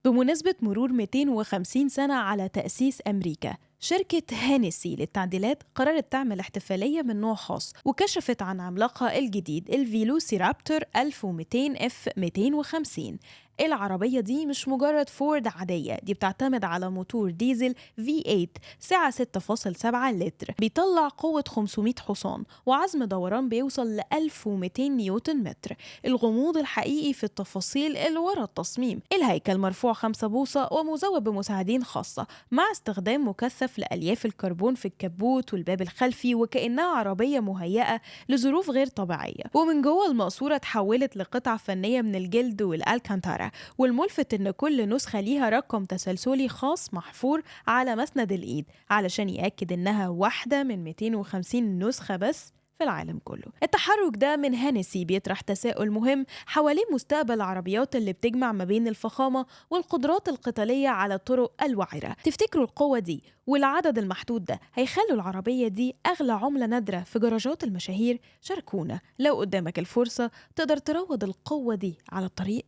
بمناسبة مرور 250 سنة على تأسيس أمريكا، شركة هينيسي للتعديلات قررت تعمل احتفالية من نوع خاص، وكشفت عن عملاقها الجديد الفيلوسيرابتور 1200 اف 250. العربية دي مش مجرد فورد عادية، دي بتعتمد على موتور ديزل V8 سعة 6.7 لتر بيطلع قوة 500 حصان وعزم دوران بيوصل ل 1200 نيوتن متر. الغموض الحقيقي في التفاصيل اللي ورا التصميم، الهيكل مرفوع 5 بوصة ومزود بمساعدين خاصة مع استخدام مكثف لألياف الكربون في الكبوت والباب الخلفي، وكأنها عربية مهيئة لظروف غير طبيعية. ومن جوه المقصورة اتحولت لقطع فنية من الجلد والألكانتارا، والملفت إن كل نسخة ليها رقم تسلسلي خاص محفور على مسند الإيد علشان يأكد إنها واحدة من 250 نسخة بس في العالم كله. التحرك ده من هينيسي بيطرح تساؤل مهم حوالين مستقبل العربيات اللي بتجمع ما بين الفخامة والقدرات القتالية على الطرق الوعرة. تفتكروا القوة دي والعدد المحدود ده هيخلوا العربية دي أغلى عملة نادرة في جراجات المشاهير؟ شاركونا لو قدامك الفرصة تقدر تروض القوة دي على الطريق.